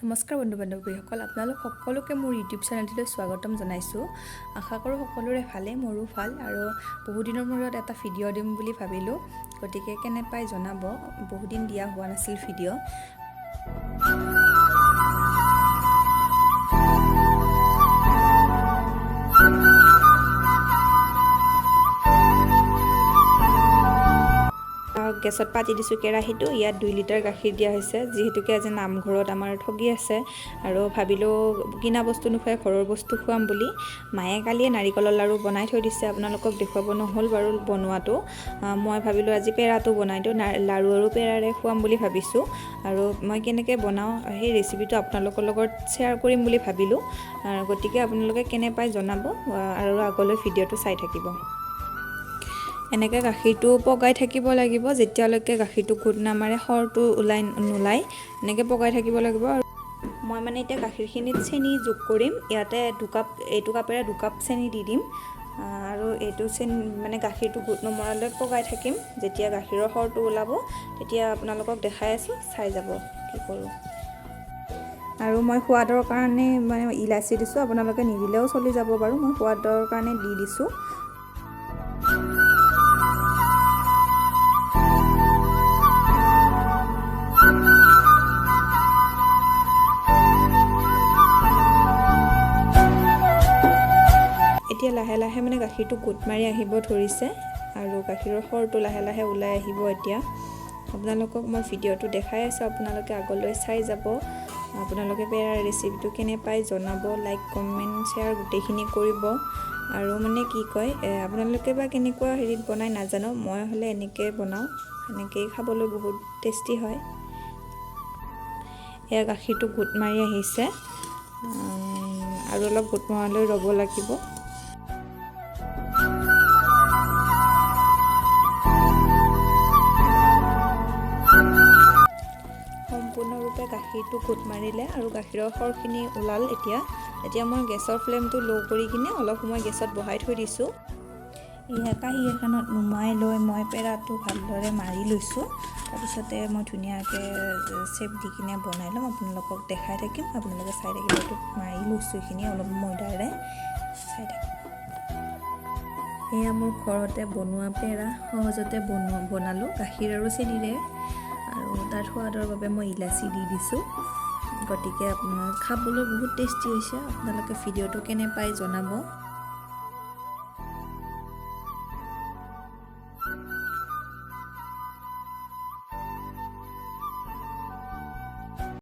নমস্কাৰ বন্ধু বান্ধৱীসকল, আপোনালোক সকলোকে মোৰ ইউটিউব চেনেলটোলৈ স্বাগতম জনাইছোঁ। আশা কৰোঁ সকলোৰে ভালে, মোৰো ভাল। আৰু বহুদিনৰ মূৰত এটা ভিডিঅ' দিম বুলি ভাবিলোঁ, গতিকে কেনে পাই জনাব। বহুদিন দিয়া হোৱা নাছিল ভিডিঅ'। গেছত পাতি দিছোঁ কেৰাহীটো। ইয়াত 2 লিটাৰ গাখীৰ দিয়া হৈছে, যিহেতুকে আজি নামঘৰত আমাৰ ঠগি আছে আৰু ভাবিলোঁ কিনা বস্তু নোখোৱাই ঘৰৰ বস্তু খুৱাম বুলি। মায়ে কালিয়ে নাৰিকলৰ লাড়ু বনাই থৈ দিছে, আপোনালোকক দেখুৱাব নহ'ল বাৰু বনোৱাটো। মই ভাবিলোঁ আজি পেৰাটো বনাই দিওঁ, লাড়ু আৰু পেৰাৰে খুৱাম বুলি ভাবিছোঁ। আৰু মই কেনেকৈ বনাওঁ, সেই ৰেচিপিটো আপোনালোকৰ লগত শ্বেয়াৰ কৰিম বুলি ভাবিলোঁ। গতিকে আপোনালোকে কেনে পায় জনাব আৰু আগলৈ ভিডিঅ'টো চাই থাকিব। এনেকৈ গাখীৰটো পগাই থাকিব লাগিব, যেতিয়ালৈকে গাখীৰটো গোট নামাৰে, সৰটো ওলাই নোলায়, এনেকৈ পগাই থাকিব লাগিব। আৰু মই মানে এতিয়া গাখীৰখিনিত চেনি যোগ কৰিম। ইয়াতে 2 কাপ, এইটো কাপেৰে 2 কাপ চেনি দি দিম। আৰু এইটো চেনি মানে গাখীৰটো গোট নমৰালৈ পগাই থাকিম। যেতিয়া গাখীৰৰ সৰটো ওলাব, তেতিয়া আপোনালোকক দেখাই আছোঁ, চাই যাব কি কৰোঁ। আৰু মই সোৱাদৰ কাৰণে মানে ইলাচি দিছোঁ, আপোনালোকে নিদিলেও চলি যাব বাৰু, মই সোৱাদৰ কাৰণে দি দিছোঁ। এতিয়া লাহে লাহে মানে গাখীৰটো গোট মাৰি আহিব ধৰিছে আৰু গাখীৰৰ সৰটো লাহে লাহে ওলাই আহিব। এতিয়া আপোনালোকক মই ভিডিঅ'টো দেখাই আছোঁ, আপোনালোকে আগলৈ চাই যাব। আপোনালোকে পেৰাৰ ৰেচিপিটো কেনে পায় জনাব, লাইক, কমেণ্ট, শ্বেয়াৰ গোটেইখিনি কৰিব। আৰু মানে কি কয়, আপোনালোকে বা কেনেকুৱা হেৰিত বনাই নাজানো, মই হ'লে এনেকৈ বনাওঁ, এনেকেই খাবলৈ বহুত টেষ্টি হয়। এয়া গাখীৰটো গোট মাৰি আহিছে আৰু অলপ গোট মৰালৈ ৰ'ব লাগিব। সম্পূৰ্ণৰূপে গাখীৰটো গোট মাৰিলে আৰু গাখীৰৰ সৰখিনি ওলাল। এতিয়া এতিয়া মই গেছৰ ফ্লেমটো ল' কৰি কিনে অলপ সময় গেছত বহাই থৈ দিছোঁ। এয়া কাঁহী এখনত নুমাই লৈ মই পেৰাটো ভালদৰে মাৰি লৈছোঁ। তাৰপিছতে মই ধুনীয়াকৈ চেপ দি কিনে বনাই ল'ম, আপোনালোকক দেখাই থাকিম, আপোনালোকে চাই থাকিব। এইটো মাৰি লৈছোঁ এইখিনি অলপ ময়দাৰে, চাই থাকিব। এয়া মোৰ ঘৰতে বনোৱা পেৰা, সহজতে বনালোঁ গাখীৰ আৰু চেনিৰে আৰু তাৰ সোৱাদৰ বাবে মই ইলাচি দি দিছোঁ। গতিকে আপোনাৰ খাবলৈ বহুত টেষ্টি হৈছে। আপোনালোকে ভিডিঅ'টো কেনে পায় জনাব।